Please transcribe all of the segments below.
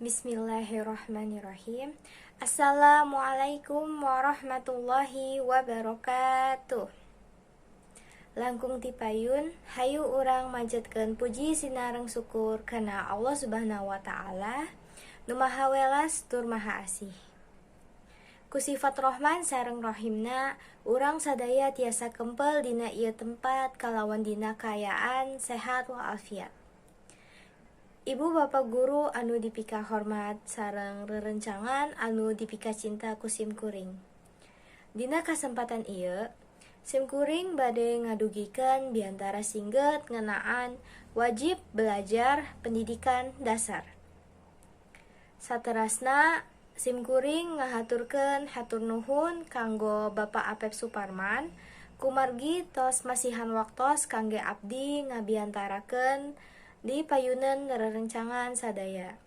Bismillahirrahmanirrahim. Assalamualaikum warahmatullahi wabarakatuh. Langkung tipayun, hayu urang manjatkeun puji sinareng syukur kana Allah Subhanahu wa Ta'ala, nu Maha Welas tur Maha Asih. Ku sifat Rohman sareng Rohimna, urang sadaya tiasa kempel dina ieu tempat kalawan dina kaayaan sehat walafiat. Ibu bapak guru anu dipika hormat sareng rerencangan anu dipika cinta ku simkuring. Dina kasempatan ieu, simkuring bade ngadugikeun biantara singget ngeunaan wajib belajar pendidikan dasar. Saterasna, simkuring ngahaturkeun hatur nuhun kanggo Bapak Apep Suparman kumargi tos masihan waktos kangge abdi ngabiantarakeun di payuneun rerencangan sadaya.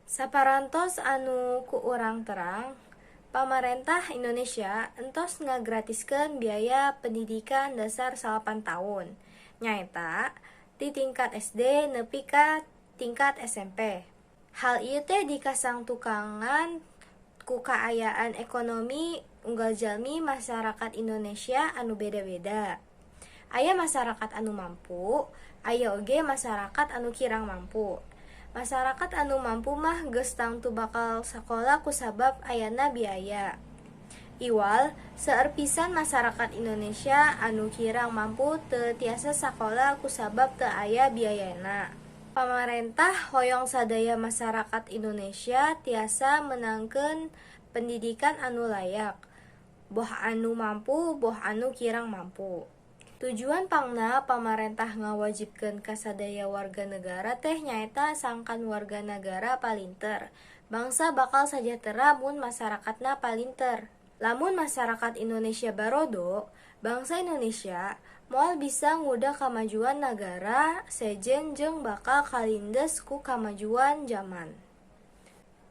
Saparantos anu ku urang terang, pamarentah Indonesia entos ngagratiskeun biaya pendidikan dasar 9 taun, nyaeta ti tingkat SD nepi ka tingkat SMP. Hal ieu teh dikasangtukangan ku kaayaan ekonomi unggal jalmi masyarakat Indonesia anu beda-beda. Aya masyarakat anu mampu, aya oge masyarakat anu kirang mampu. Masyarakat anu mampu mah geus tangtu bakal sakola kusabab ayana biaya. Iwal, seueur pisan masyarakat Indonesia anu kirang mampu teu tiasa sakola kusabab teu aya biayana. Pamarentah hoyong sadaya masyarakat Indonesia tiasa meunangkeun pendidikan anu layak, boh anu mampu boh anu kirang mampu. Tujuan pangna pamarentah ngawajibkeun ka sadaya warga negara teh nyaeta sangkan warga nagara palinter. Bangsa bakal sajahtera mun masyarakatna palinter. Lamun masyarakat Indonesia barodo, bangsa Indonesia moal bisa ngudag kamajuan nagara sejen jeung bakal kalindes ku kamajuan jaman.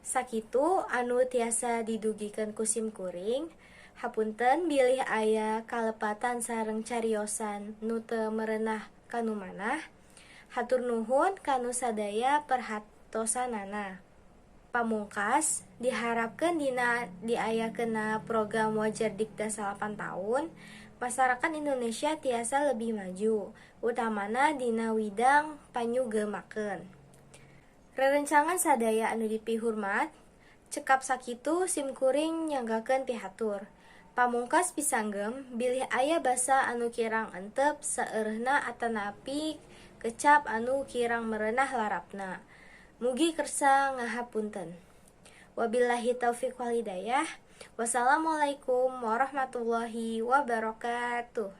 Sakitu anu tiasa didugikeun ku simkuring. Hapunten bilih aya kalepatan sareng cariosan nu teu merenah kanu manah. Hatur nuhun kanu sadaya perhatosanana. Pamungkas, diharapkeun dina diayakeunna program Wajar Dikda 9 taun, masyarakat Indonesia tiasa lebih maju, utamana dina widang panyugemakeun. Rerencangan sadaya anu dipihurmat, cekap sakitu simkuring nyanggakeun pihatur. Pamungkas pisanggem bilih aya basa anu kirang entep saeureuna atanapi kecap anu kirang merenah larapna. Mugi kersa ngahapunten. Wabillahi taufik wal hidayah. Wassalamualaikum warahmatullahi wabarakatuh.